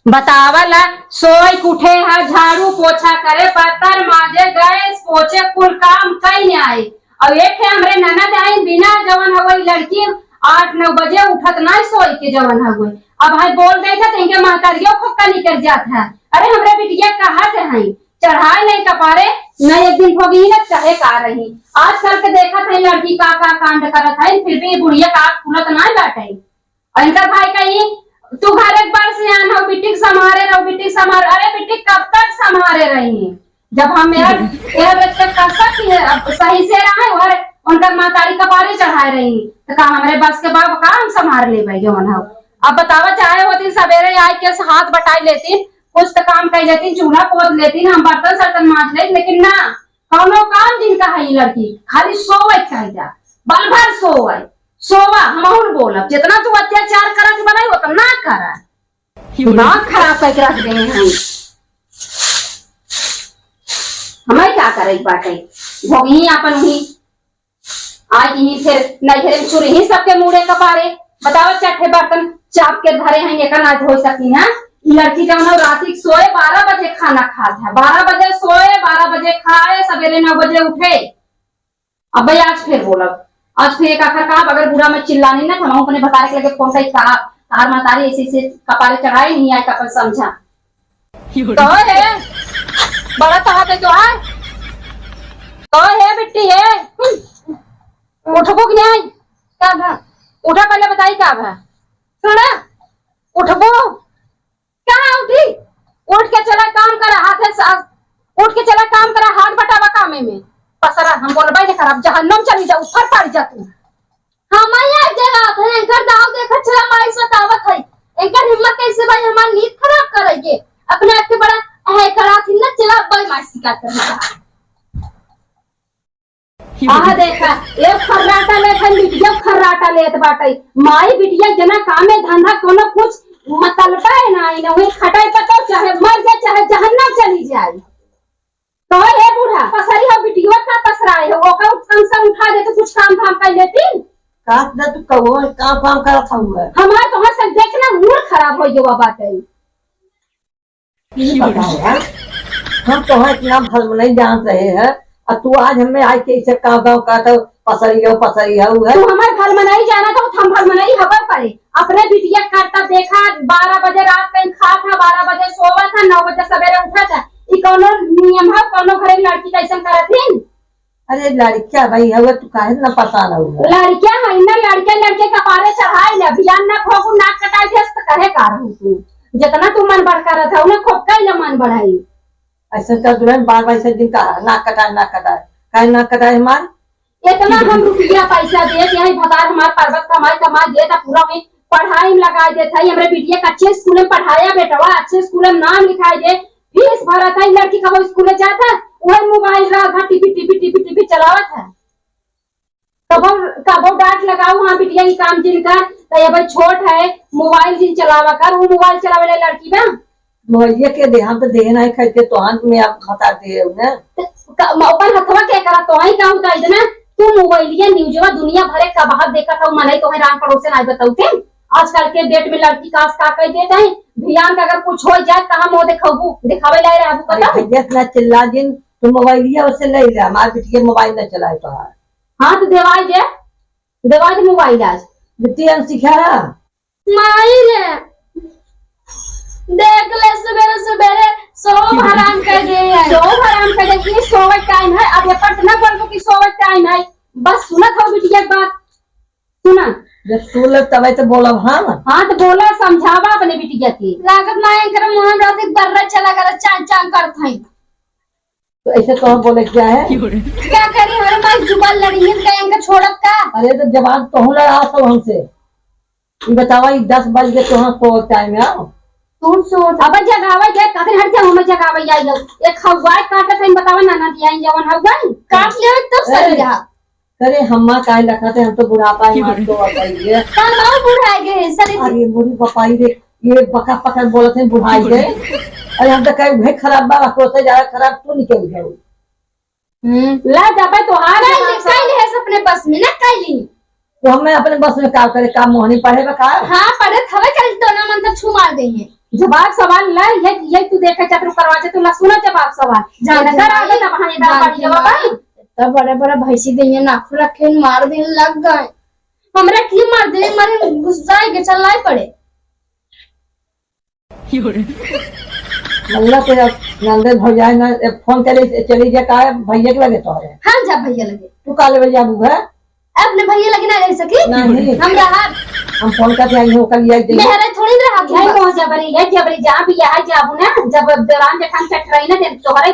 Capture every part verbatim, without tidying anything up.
बतावला, सोई के उठे है, झाड़ू पोछा करे, बर्तन माजे, गैस पोछे, कुल काम कई आए। और एक है हमरे ननद आई बिना जवन हवई लड़की आठ नौ बजे उठत ना सोई के जवन हवई। अब है बोल देत है तो इनके महतरियो फक्का निकल जात है। अरे हमरे बिटिया कहत है, चढ़ाए नहीं कपारे, न एक दिन भोगी न कहे का रही। आजकल के देखत है लड़की का का कांड करत है, फिर भी बुढ़िया का आँख खुलत ना बाटे। और इनकर भाई कही, "तू घर एक बार सियान हो, बिटिक संभारे रहो, बिटिक संभार।" अरे बिटिक कब तक संभारे रही? जब हम यार, यार बच्चा कर सकती है, अब सही से रहे और उनकर महतारी कपारे चढ़ाए रही, तो का हमरे बस के बाप का हम संभार लेबे जवन हो? अब बतावा, चाहे होती सवेरे आए के हाथ बटाई लेती, कुछ तो काम कर लेती, चूल्हा पोत लेती, हम बर्तन सर्तन मांज लेती, लेकिन ना, कौनो काम जिनका है ई लड़की, खाली सोवे के चाही जा, बल भर सोवे, सोवा, हमहू न बोलब, जितना तू अत्याचार करत बनाई उतना करा, दिमाग खराब करके रख देहे हैं। हमें क्या करे के बाटे, भोगही अपन ही, आज ही फिर नैहरे में चुरही सबके मुड़े कपारे, बताओ, चार ठे बर्तन चाप के धरे हैं, एकर ना धो सकी हैं। ई लड़की जौन है, राती के सोए, बारह बजे खाना खात है, बारह बजे सोए, बारह बजे खाए, सवेरे नौ बजे उठे। अब भाई, आज फिर बोलब, आज फिर एक आखिर का, अगर बुरा मैं चिल्लानी ना, तो हम अपने भतारे के लगे फोन करी, "का तार महतारी ऐसे ऐसे कपारे चढ़ाए नहीं आए, तो अपन समझा।" तो है, बड़ा तो हाथ है तो है, तो है बिट्टी है, उठबो कि नहीं? का भा? उठा, पहले बताई का भा? सुना, उठबो। कहाँ उठी? उठ के चला काम करा, हाथ है सा-, उठ के चला काम करा, हाथ बटावा कामे में। पसरा, हम बोलबे नहीं करब, जहन्नम चली जा, ऊपर पड़ जा तू। हम यहाँ जगह है, एकर दाव देखत चला, माई सतावत है। एकर हिम्मत कैसे भाई, हमार नींद खराब करेंगे। अपने आप के बड़ा है करा थी ना, चला भाई माई शिकायत करने का। आह देखा, एक खर्राटा लेत है, बिटिया खर्राटा लेत बाटे। माई बिटिया जना कामे धंधा कोनो कुछ मतलबा है ना, इन्हें वही खटाई पतो, चाहे मर जाए, चाहे जहन्नम चली जाए। तो हे बूढ़ा, पसरी हो बिटिया का पसराए हो, ओका कम से उठा दे तो कुछ काम धाम कर लेती। का ना तू कहो, काम काम करत हूँ मैं। हमार तोहर से देखना मूड खराब हो गया बाटे। ई बतावा, हम तोहर इतना भल नहीं जान रहे हैं, और तू आज हमें आए के इसे का गाँव का तो पसरी हो, पसरी हो, है? तू हमार भल नहीं जाना तो हम भल नहीं हबर पड़े। अपने बिटिया करता देखा, बारह बजे रात कहीं खात था, बारह बजे सोवत था, नौ बजे सवेरे उठत था। ई कौनो नियम है? कौनो घरे लड़की कैसन करत ही? अरे लड़किया भाई हवे, तू काहे ना पता ना हुआ? लड़किया है ना, लड़के लड़के कपारे चढ़ाई ले, बियान ना भोगू, नाक कटाई दे, तो कहे का रहू तू? जितना तू मन बढ़ करत है, उन्हें खूब कई ले मन बढ़ाई। ऐसे तो दुल्हन बार बार ऐसे दिन का नाक कटाए, नाक कटाए, काहे नाक कटाए हमार? इतना हम रुपया पैसा देत, यही भतार हमार पर्वत कमाई कमाई देत, पूरा में पढ़ाई में लगाई देत है। हमरे बिटिया के अच्छे स्कूल में पढ़ाया बेटवा, अच्छे स्कूल में नाम लिखाई दे, फीस भरत है, लड़की कबो स्कूल में जाता, वही मोबाइल रात भर टीपी, टीपी, टीपी, टीपी चलावत है। कबो, कबो डांट लगाऊ, "हाँ बिटिया, ये काम जिन कर, तो ये भाई छोट है, मोबाइल जिन चलावा कर।" वो मोबाइल चलावे ला लड़की ना। मोबाइल के दे, हम तो देहे नहीं खाई के, तोहान में आप बता दे उन्हें। तो क-, म-, अपन हथवा के करा, तोहाई का होता इतना, तू मोबाइलिया न्यूजवा दुनिया भरे का बाहर देखा था, मनई तोहे राम पड़ोसे नहीं बताऊ थे। आजकल के डेट में लड़की कास का कह देता है, भियान का अगर कुछ हो जाए, कहाँ मुँह दिखाबू, दिखावे लाए रहबू, अरे बताओ। भैया, इतना चिल्ला जिन, तू मोबाइलिया उसे ले ले, हमार बिटिया मोबाइल न चलाए तोहार। हाँ, तो देवाई दे, देवाई दे मोबाइल आज। बिटिया हम सिखा। माई रे, देख ले, सुबेरे सुबेरे सोव हराम कर दे है। सोव हराम कर दे, ये सोवे टाइम है, अब ये पर ना बोलबो कि सोवे टाइम है। बस सुनत हो बिटिया के बात, सुना। जब सुन ले तबे तो बोलब हम। हाँ, तो बोला, समझावा अपने बिटिया के। लागत ना एकर मुँह में रहते दर्रा चला गला, चांग चांग करत है। तो ऐसे तो बोले क्या है? का करी, हर बार जुबान लड़ी है, का इनका छोड़ब का? अरे तो जबान तो लड़ा सब हमसे। ई बतावा, ई दस बज के तोहार सो टाइम है। तू सो। अब जगावे के, कतन हट के हम जगावे आई लो। एक हवाई काटत है, बतावा ना, ना दिया जवन हवाई। काट ले तो सही ए, रहा। अरे हम्मा काहे लखत है, हम तो बुढ़ापा है, मार तो बताइए। तब ना बुढ़ा गए, सर। अरे मोरी बपाई रे, ये बका पका बोलत है, बुढ़ाई गए। अरे हम तो कहे भाई खराब बा, सोचे ज्यादा खराब तू निकल गए। हम्म, ला जा भाई, तोहार कइल, जवाब सा- कइल है अपने बस में ना, कइल ही। तो हमें अपने बस में का करे, का मोहनी पढ़े बा का? हाँ, पढ़े थवे, कल टोना मंत्र छू मार देंगे। जवाब सवाल ला, ये, ये तू देखे चतुर करवा दे, तू ला सुना जवाब सवाल। जा, इनकर जा, आदत अब हाँ, ये जा, दाल बाटी जा, बाबा। इतना बड़े बड़े भैंसी देंगे, नाखून रखे, मार देने लग गए। हमरा की मार दे, मारे गुस्सा आए के चल लाए पड़े। मल्ला के अब नंदे भौजाई ना, ए, फोन करे, चली जा का भैया के लगे तोहरे। हम जा भैया लगे। तू का लेवे जाबू है? अपने भैया लगे ना रह सकी। नहीं। हम रहा। हम फोन करके आई हूँ, कल ये दे। मेहरा थोड़ी ना रहा नहीं, तू। बहुत जबरी, ये जबरी जा भी यहाँ जाबू ना, जब दौरान जेठान चटराई ना, तोहरे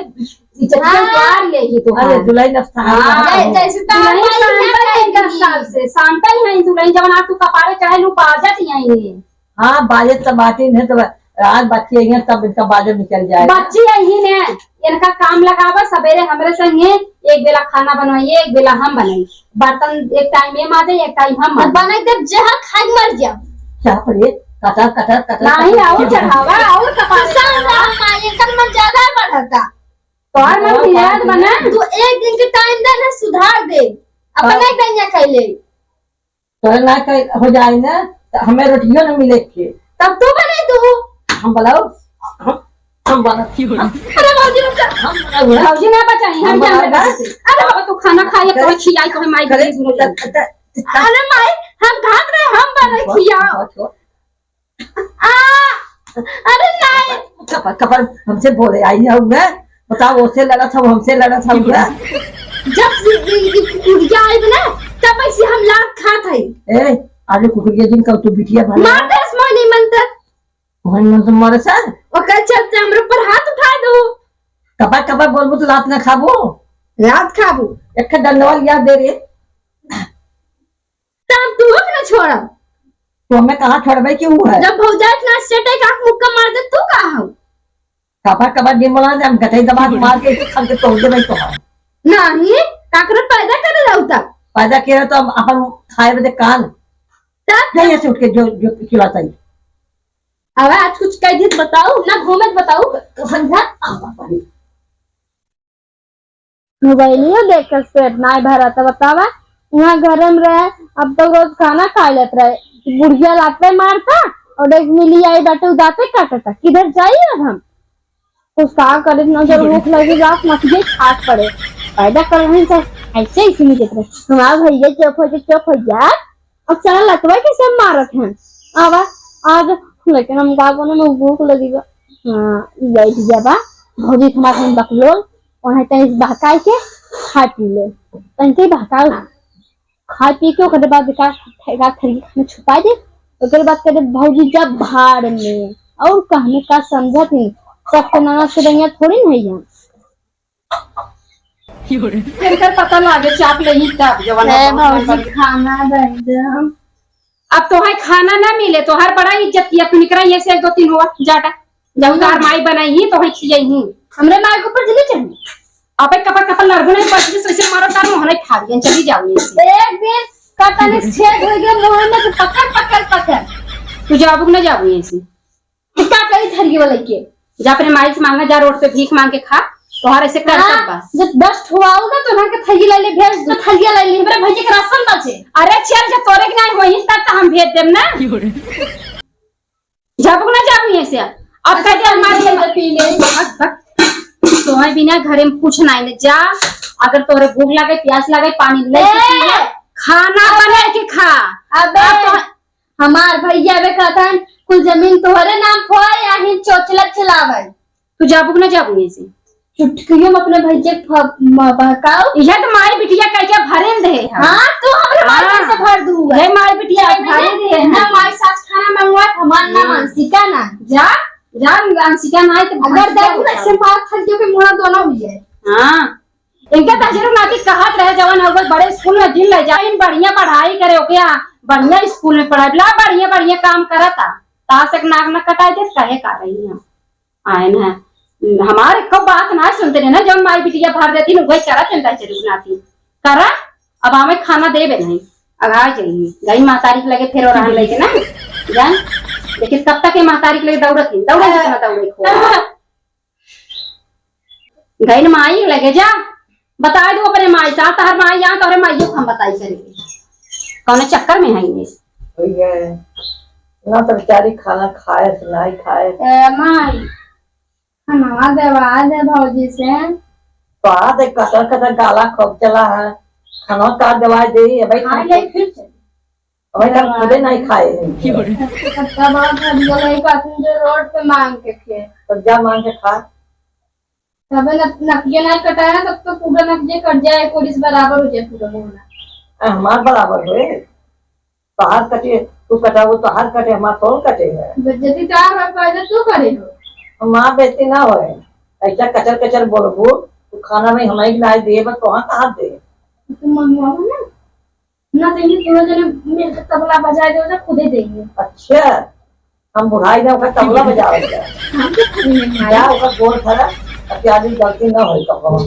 इज्जत हाँ। के उतार ले ही तोहार। अरे, दुल्हन अब शांत हाँ। रहा। जै-, जैसे तो दुल्हन शांत है इनका साल से, शांत ही है दुल्हन, जब ना तू कपारे चढ़े लू, बाजत ही है ये। हाँ, बाजत तो बाटे नहीं तो आज बच्ची आई है, तब इनका बाजत निकल जाएगा। बच्ची आई ही ने, इनका काम लगावा, सवेरे हमरे संगे एक बेला खाना बनवाइए, एक बेला हम बनाई, बर्तन एक टाइम ये माजे, एक टाइम हम माजे। बनाई तब जहर खाई मर जाओ। क्या पड़े? कटर, कटर, कटर, नहीं, कटर। और चढ़ावा, और कपारे चढ़ावा। माई, इनका मन ज्यादा बढ़ता। तोहर मन हाँ, बिगड़त बा ना। तू एक दिन के टाइम दे ना, सुधार दे। अपने हाँ। गैया कैले। तोहर ना कह हो जाए ना, तो हमें रोटियों ना मिले के। तब तू बने तू। हम बनाओ, हम, हम बनाओ। अरे भौजी रुक जा। हम बनाओ ना। भौजी ना बचाई, हम हम जान बनाओ लेबे ना। से। अरे बाबा, तू खाना खाए, करे, तोहे खियाई, तोहे माई करे, बड़ी गुरु जाई। त-, त-, त-, अरे माई, हम खात रहे, हम बने बस, खियाओ। बस, बस। आ, अरे नहीं। कपार, कपार हमसे बोले आई है उनमें। बताओ, ओसे लड़ा था, हमसे लड़ा था उनमें। जब से ये, ये कुकुरिया आई ना, तब से हम लात खात है। ए, आलू कुकुरिया जिन का तू बिटिया भले। मार दे, मोहनी मंत्र। मोहनी मंत्र मारे सर। ओकर चलते हमरे ऊपर हाथ उठा दो। कपार, कपार बोलबो तो लात ना खाबो। लात खाबो। एक ठे डंडवा लिया दे रे। तब तू के ना छोड़ब। तो हमें कहाँ छोड़बे कि ऊ है? जब भौजाई के ना सेटे का मुक्का मार दे, तू का हो? कपा कपा दिन बोला हम गटई दबा के मार के एक खन के तोड़ देबे तो हम। नहीं, काकरे पैदा करे रहू तब। पैदा किया तो हम अपन खाए बदे कान। तब जइया से उठ के जो, जो खिलाता ही। अब आज कुछ कह दी बताओ, ना घूमे बताओ। तो हम जा, आ, आ, आ। मोबाइलियो देख के पेट नाय भरा, त बतावा, उहाँ घरे में रहे, अब तो रोज खाना खा लेत रहे। बुढ़िया लाते मारता और एक मिली आई बाटे, उदाते काटता। किधर जाई अब हम? कुछ काम करे न, जब भूख लगी, रात मत गई खाट पड़े। पैदा कर रहे हैं तो ऐसे ही सुनी देत रहे। हमारा भैया चुप हो जा, चुप हो जा। अब साला लतवा के सब मारत हैं। आवा, आज, लेकिन हम का बोले, मुझे भूख लगी बा। हाँ, ई आई दिया बा, भौजी के माथे में बकलोल, वहाँ तनी बहकाए के खा पी ले। तनी के बहकाओ, खा पी के ओकरे बाद का थैला थैली में छुपा दे। ओकरे बाद करे भौजी जब भाड़ में, और कहने का समझत ही, सबके ननद के दैया थोड़ी नहीं है। केकर पता लागे, चाप लेही तब, जवन हे अपन भौजी, अपन खाना दे दे। अब तोहे खाना ना मिले, तोहार बड़ा इज्जत किया, तू निकरा ये से एक दो तीन हुआ, जाटा। जब तोहार माई बनाई ही, तोहे खियाई ही। हमरे माई के ऊपर जिले चढ़ी। अबे कपड़, कपड़ लड़बो नहीं, बस जैसे मारो तार मोहन फाड़ दिया, चली जाओ ये से। एक दिन का तनी छेद हो गया, मोहन में से पकड़, पकड़, पकड़। तू जाबू कि ना जाबू ये से? तू का करी थरिया वाला के? जा अपने माई से मांगा, जा रोड पे भीख मांग के खा, तोहार ऐसे कर हाँ, सब बा। जब दस ठो आओ ना तो ना के थैली ले ले, भेज दो, थैलिया ले ले, मेरे भैया के राशन बचे। अरे चल, जब तोरे के नहीं होई तब तो हम भेज देम ना। जाबू ना जाबू यहाँ से, अब कह दे हमारे ये पी ले। बक, बक। तोहे बिना घरे में कुछ नहीं ले जा, अगर तोरे भूख लगे, प्यास लगे, पानी ले के पी ले, ए! खाना बना के खा। अबे! अब तो हमार भैया बे कहतन, कुल जमीन तोहरे नाम पर या ही चोचला चलावे। तू जाबू कि ना जाबू यहाँ से? चुटकियों में अपने भैया के फ-, म-, बहकाओ। यह तो माई बिटिया कह के भरेन दे है। हाँ, तू हमरे माई हाँ। से भर दू। हे माई बिटिया कह के भरेन दे है। ना माई सास खाना मंगवा, हमार ना हाँ। मानसिका ना। जा, जा, मानसिका ना आए तो अगर भर दे दू ना, से मार खा के मुड़ा दोनों हुई है। हाँ। इनके तजरुब नाती कहत रहे, जवन हो गए बड़े स्कूल में जिन ले जाए, इन बढ़िया पढ़ाई करे, ओके यहाँ बढ़िया स्कूल में पढ़ाई, ला बढ़िया बढ़िया काम करता, तास एक नाक न कटाई दे, कहे का रही है? आए ना, हमारे को बात ना सुनते रहे ना, जवन माई बिटिया भर देती ना, वही करत हैं तजरुब नाती। करा, अब हमें खाना देबे नहीं, अघा जाइए, गई महतारी के लगे फिर और लेके ना, जान, लेकिन कब तक ये महतारी के लगे दौड़त ही, दौड़े जितना दौड़े खो। गई न माई लगे जा, बताई दो अपने माई से, तहर माई यहाँ तोहरे माइयों को हम बताई करेंगे, कौन चक्कर में है ये? भैया, ना तो बेचारी खाना खाए से नहीं खाए। ए माई, खाना देवा दे भौजी से। तो आ दे, कतर कतर गाला खूब चला है, खाना का दवा दे, अबे खा ले फिर चल। अबे तक खुदे नहीं खाए हैं। तब बहुत हद गले का तुम जो रोड पे मांग के खे। तब जा मांग के खा। तबे न-, नकिया ना कटाए ना, तब तो पूरा नकिया कट जाए, कोरिस बराबर हो जाए पूरा मोहना। आ, हमार बराबर होए। तोहार कटे, तू कटाबो, तोहार कटे, हमार कौन कटे है? बेइज्जती का है, पहले तू करे हो। हमार बेइज्जती ना होए। ऐसा कचर कचर बोलबो, तू खाना में हमारे लाई दे, बस तोहार कहाँ दे? तू मंगवाओ ना। ना तो ये दोनों जने मिलके तबला बजाए दो, तो खुदे देंगे। अच्छा, हम बुढ़ाई ना ओकर तबला बजावे के। हम तो खुद में खाए। जा ओकर गोड़ धरा, अब आदमी गलती ना होई कबो।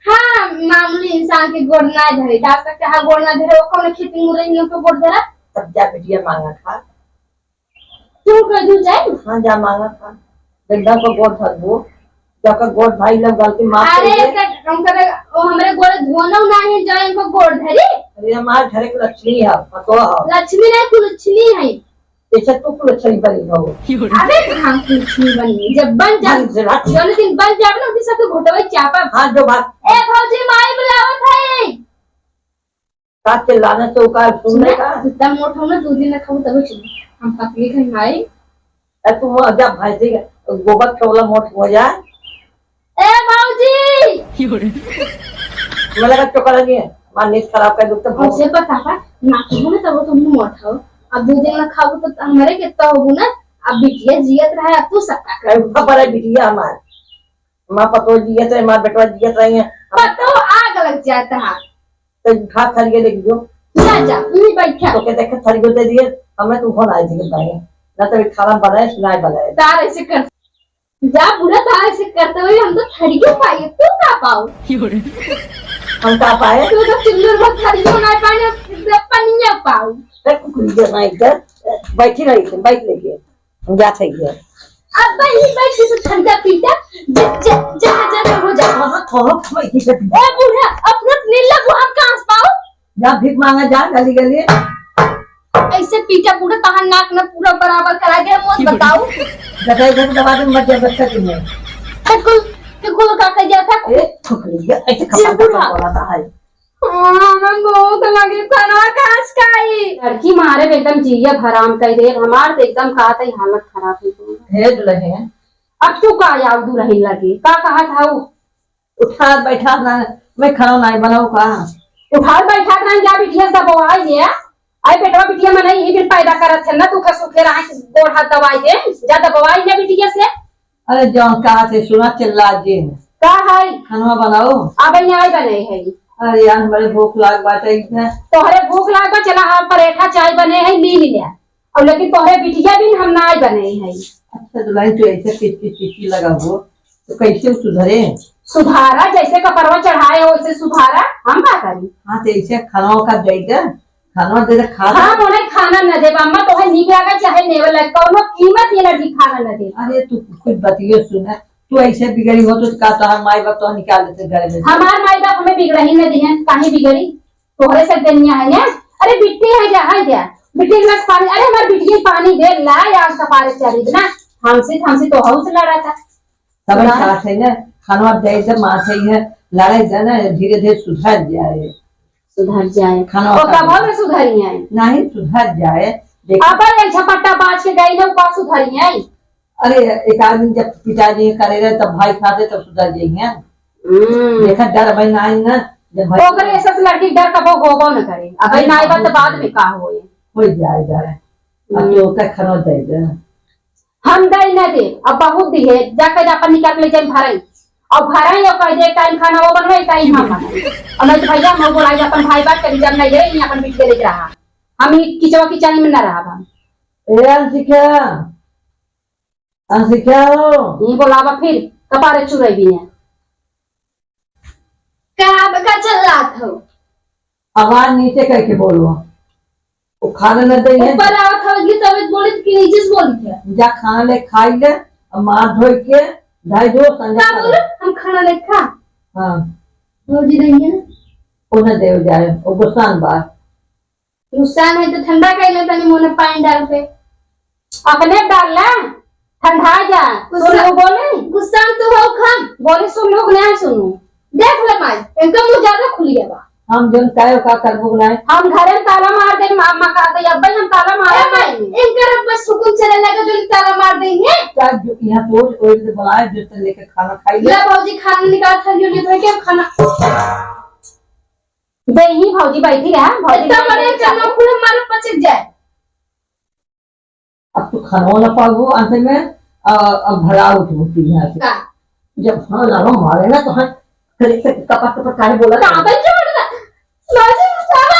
हाँ, मामूली इंसान के गोड़ ना धरे, जा सकते हाँ गोड़ ना धरे, वो कौन खेती मुरई में तो गोड़ धरा? तब जा बिटिया मांगा खा। तू कर दू जाए? हाँ, जा मांगा खा। एकदम को गोड़ धरबो। जब का गोड़ भाई लोग गलती माफ कर अरे, दे। एकर, हम करे, ओ हमरे गोड़ धोना ना है, जो इनको गोड़ धरी। अरे, हमार घर के लक्ष्मी है, पतो है। लक्ष्मी नहीं, कुलक्ष्मी है। जैसे तू कुलक्ष्मी बनी हो। अबे, कहाँ कुलक्ष्मी बनी? जब बन जा, ढंग से बात। जौन दिन बन जाब ना, उस दिन सबके घोटवे चापब। हाँ, जो बात। ए, भौजी, माई बुलावत है। का चिल्लाना तो का सुन ले सुना, का? जितना मोट हो ना, दो दिन ना खाऊ तब सुन। हम पतली खाई माई। ए, तू वो जब भैंसी के गोबर के वाला मोट हो जा। ए, भौजी! मैं लगा चोकर लगी है, मार नींद खराब कर दे तो और से पता बा, ना खाऊ ना तब तुम मोट हो। अब दो दिन ना खाऊ तो हमारे कितना होबू ना, अब बिटिया जियत रहे, अब तू सबका कर। ए, उठा पड़ा बिटिया हमार। माँ पतोह जियत रहे, माँ बेटवा जियत रहे हैं। पतोह आग लग जाता है। तो उठा थरिया लेके जो। जा, जा, तू ही बैठा। तो के देखे थरिया दे दिए, हमें तू फोन आए दिए भाई। ना तो खाना बनाए, ना बनाए। तार ऐसे कर। जा बूढ़ा, तार ऐसे करते हुए हम तो थरिया पाए, तू का पाओ? हम का पाए? तू तो चुल्लू में थरिया ना पाए, पनिया पाओ। ए, कुकुरी के माई के, बैठी रही, बैठ लेके। हम जात है ये। अब भाई, बैठ के से ठंडा पीटा, ज-, ज-, ज-, ज-, ज-, हो जा। कहाँ, कहाँ, कहाँ ये सब? ए बूढ़ा, अपना नीला बुहार कहाँ से पाओ? जा भीख मांगा जा, गली गली। ऐसे पीटा बूढ़ा, तहार नाक न पूरा बराबर करा गया, मत बताओ। जगह इधर दबा दे, मत जबरदस्त नहीं। ते कुल, ते कुल का कह जाता? ए, थुकड़ी, ये ऐसे ये खपा बूढ़ा। खपा बोला था, हाय। हाँ, हम बहुत लगे खाना खास खाई। लड़की मारे में एकदम जिया हराम कर दे, हमार तो एकदम का तई हालत खराब हो गई। हे दुल्हन। अब तू का आऊ दुल्हन लगे, का कहा था उ? उठा बैठा ना, मैं खाना नहीं बनाऊ का? उठा बैठा ना, जा बिटिया से दबवाई ले। आई बेटवा बिटिया में नहीं, ही दिन पैदा करत है ना, तू का सुखे रहा, गोड़ हाथ दबाई दे, जा दबवाई ले बिटिया से। अरे जौन कहा से सुना चिल्ला जिन। का है? खानवा बनाओ। अबे नाहीं बने है। अरे यार, हमरे भूख लाग बाटे इधर। तोहरे भूख लाग बा, चला हाँ परेठा चाय बने है, ली लिया। और लेकिन तोहरे बिटिया भी हम नाहीं बने है। अच्छा दुल्हन, तू ऐसे किचकिच किचकिच लगा हो, तो कैसे उ सुधरे? सुधारा, जैसे कपरवा चढ़ाए हो वैसे सुधारा, हम का करी? हाँ, तो ऐसे खानवा का दे दे, खानवा दे दे, खा ले। हाँ, उन्हें खाना न देबा, अम्मा तोहे नीक लागे चाहे नेवल लागे, कौनो कीमत ये लड़की खाना न दे। अरे तू कुछ बतियो सुना, तू ऐसे बिगड़ी हो तो का तोहार माई बाप तो निकाल देते घर में से? हमार माई बाप हमें बिगड़ही न दिहन, काहे बिगड़ी? तोहरे से दुनिया है ना? अरे बिट्टी है जा, है जा, बिट्टी एक गिलास पानी, अरे हमार बिटिया पानी दे ला यार, कपारे चढ़ी ना, हमसे, हमसे तो हौस लड़ा था। तब सुना? सास है ना, खानवा दे दे, माँ से ही है, लड़ाई जाना है, धीरे धीरे सुधर जाए। सुधर जाए। खाना और खाना। कब और सुधरी है? नहीं, सुधर जाए। देख। अब ये झपट्टा बाज के गई ना, ऊपर सुधरी है। अरे, एक आदमी जब पिताजी करे रहे, तब भाई खाते, तब सुधर जाएंगे। हम्म। देखा, डर भाई ना आई ना, जब भाई ओकरे ऐसे से लड़की डर कबो होबो न करे। अब भाई अरे, ना आई बात, तो बहुत बाद में का होए? हो जाए, जाए। अब हम्म। तो ओकर खाना दे दे। हम दई न दे, अब बहुत दिहे, जाके अपन निकाल ले जाए भरई। और भरई और कह दे, एक टाइम खाना वो बनवे, एक टाइम हम बनवे। और नहीं तो भैया, हम बोलाई अपन भाई बात करी, जब नहीं दे, ये अपन बिटिया लेके रहा। हम ई किचवा किचानी में न रहा हम। ए अंशिका, अंशिका हो। ये बोलावा फिर, कपारे चुराई भी है। का बका चिल्लात हो? आवाज नीचे करके बोलो। वो खाना न दे है। ऊपर आवा खावे की तबीयत बोली कि नीचे से बोली थे। जा खाना ले खाई ले, अब मार धोई के, ढाई दो संगे का खा ले। बोलो? हम खाना ले खा। हाँ। भौजी नहीं है। वो न दे जाए, वो गुस्सान बा। गुस्सान है तो ठंडा कर ले तनी मुंह में पानी डाल के। अपने डाल ले, ठंडा जा। गुस्सा, सुन लो बोली। गुस्सा में तो हो खम। बोली सुन लो, ना सुनू। देख ले माई, इनका मुँह ज्यादा खुलिया बा। हम जन काहे का करबो ना। हम घरे में ताला मार दे, माँ, माँ का दे, अब्बे हम ताला मार ए माई, दे। इनकर अब बस हुकुम चले लगे, जो ताला मार देंगे। क्या जो यहाँ रोज कोई से बुलाए, जो से लेके खाना खाई ले। ले भौजी, खाना निकाल, थाली उली धो के खाना। दे ही भौजी बैठी रहा, भौजी इतना बैठी बड़े रहा। चना पूरा मारो पचक जाए। अब तू खाना ना पाबू अंत में, आ, अब भला उठ उठी यहाँ से। का? जब हाँ लालो मारे ना तो हाँ, करे से कपट कपट काहे बोला? का बच्चा बड़ा? भौजी बचावा,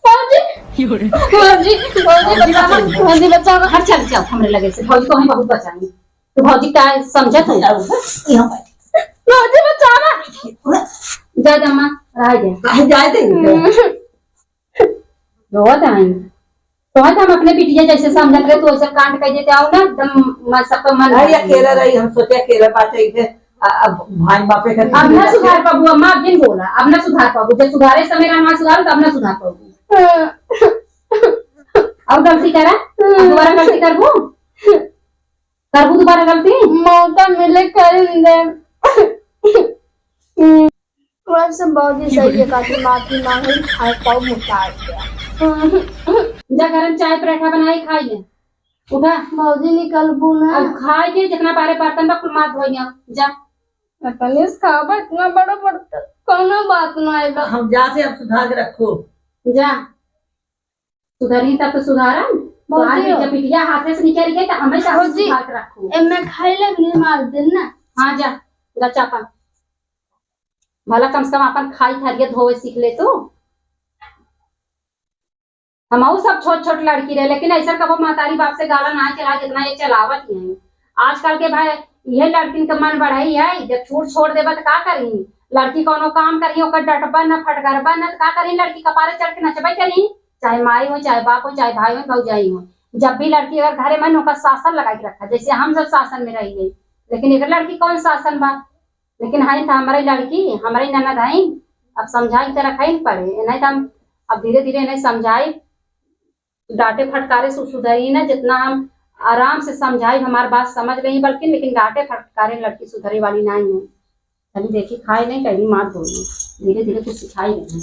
भौजी। भौजी, भौजी भौजी बचावा, बचावा। भौजी बचावा। हट चल, चल, हमरे लगे से। भौजी को हम बहुत बचाएंगे। तो भौजी का समझत है? यहाँ बैठ। भौजी बचावा। जा, जा, माँ, रह जा। काहे जाए दे इनके? हम्म। रोवत है। तो हम अपने बिटिया जैसे समझत रहे, तो वैसे कांड कर देते, आओ ना, एकदम मन, सबका मन अरे, भर अकेला गया। रही, हम सोचे अकेला बात है, इधर, आ, अब भाई बापे का अब ना सुधार पाबू, अम्मा, अब जिन बोला, अब ना सुधार पाबू। जब सुधारे समय रहना सुधार, तब ना सुधार पाबू। और गलती करा, अब दोबारा गलती करबू? करबू दोबारा गलती? मौका मिले करें दे। वैसे भौजी सही है, काकी माफी मांग ली, खाए पाओ मोटा आ गया। जा गरम चाय पराठा बनाई, खाई ले। उठा। भौजी निकलबू ना। अब खाए के जितना बारे बर्तन बा, कुल मार धोइया। जा। तनिस खाबा, इतना बड़ा बर्तन, कौनो बात ना आए बा। हम जा से अब सुधार के रखो। जा। सुधरी तब तो सुधारन। भौजी तोहार हो। जब बिटिया हाथे से निकल गई, तो हमेशा भौजी, सुधार के रखो। एमे खाई ले, नहीं मार देन ना। हाँ, जा, जा चापा। भला कम से कम अपन खाई थरिया धोवे सीख ले तू। हमहू सब छोट छोट लड़की रहे, लेकिन ऐसा कबो महतारी बाप से गाला ना चला, जितना ये चलावत ही हैं। आजकल के भाई, ये लड़किन के मन बढ़ाई है, जब छूट छोड़ देबा तो का करी? लड़की कौनो काम करी, ओकर डटबा न, फटकरबा न, तो का करी? लड़की कपारे चढ़ के नचबे करी, चाहे माई हो, चाहे बाप हो, चाहे भाई हो, भौजाई हो। जब भी लड़की अगर घरे में, ओकर शासन लगा के रखा, जैसे हम सब शासन में रही है, लेकिन एक लड़की कौन शासन बा? लेकिन हई त हमरे लड़की, हमरे ननद हई, अब समझाई त रखाई न पड़े, नहीं त हम अब धीरे धीरे इन्हें समझाई, डांटे फटकारे से सुधरी ना, जितना हम आराम से समझाई, हमार बात समझ लेही, बल्कि लेकिन डांटे फटकारे लड़की सुधरे वाली नहीं है। अभी देखी खाए नहीं, कहीं मार दो, धीरे धीरे कुछ सिखाई रही।